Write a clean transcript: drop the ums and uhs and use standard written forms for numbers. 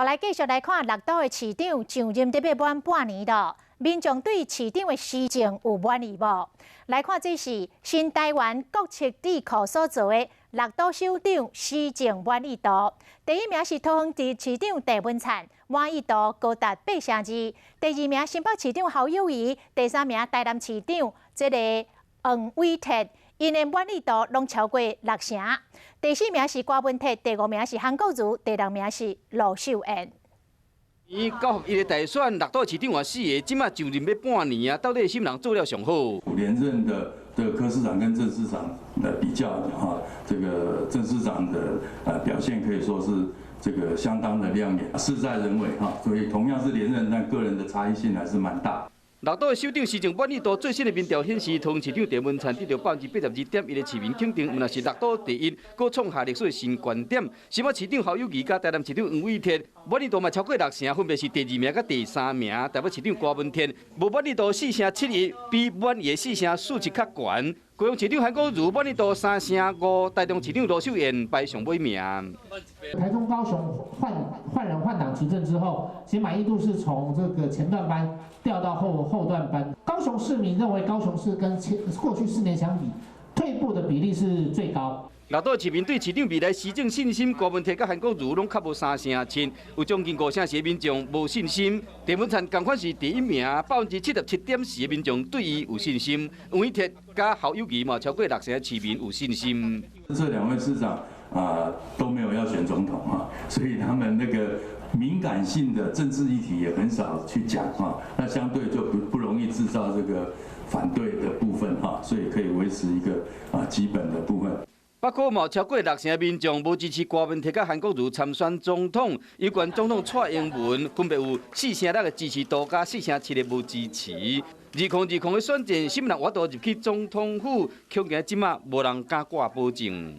好，來繼續來看六都的市長上任欲滿半年囉，民眾對市長的施政有滿意無？來看這是新台灣國策智庫所做的六都首長施政滿意度。第一名是桃園市市長鄭文燦，滿意度高達8成2。第二名新北市長侯友宜，第三名台南市長這個黃偉哲，𪜶的滿意度攏超過6成。第四名是郭文鐵，第五名是韓國瑜，第六名是盧秀燕。伊九合一的大選，六都市長換四个，這馬上任欲半年啊，到底啥物人做了上好？連任的這個柯市長跟鄭市長來比較，哈，這個鄭市長的表現可以說是這個相當的亮眼，事在人為哈，所以同樣是連任，但個人的差異性還是蠻大。六都的首長施政滿意度最新的民調顯示，桃園市長鄭文燦得到82.1%的市民肯定，毋但是六都第一，閣創下歷史的新高點。新北市長侯友宜佮台南市長黃偉哲滿意度嘛超過六成，分別是第二名佮第三名。台北市長郭文鐵無滿意度4成71，比滿意的4成47較懸。高雄市長韓國瑜滿意度3成5，台中市長盧秀燕排上尾名。台中高雄換換人換黨執政之後，其實滿意度是從這個前段班掉到後後段班。高雄市民認為高雄市跟前過去4年相比，退步的比例是最高。六都市民對市長未來施政信心，郭文鐵佮韓國瑜攏較無3成7，有將近5成四的民眾無信心。鄭文燦仝款是第一名，77.4%的民眾對伊有信心。黃偉哲佮侯友宜嘛超過6成的市民有信心。這兩位市長啊都沒有要選總統啊，所以他們那個敏感性的政治議題也很少去講啊，那相對就不容易製造這個反對的部分哈，所以可以維持一個啊基本的部分。北區嘛超過6成民眾無支持郭文鐵佮韓國瑜參選總統，有關總統蔡英文分別有4成6的支持度佮4成7的無支持。2020的選戰，啥物人有法度入去總統府，恐驚這馬無人敢掛保證。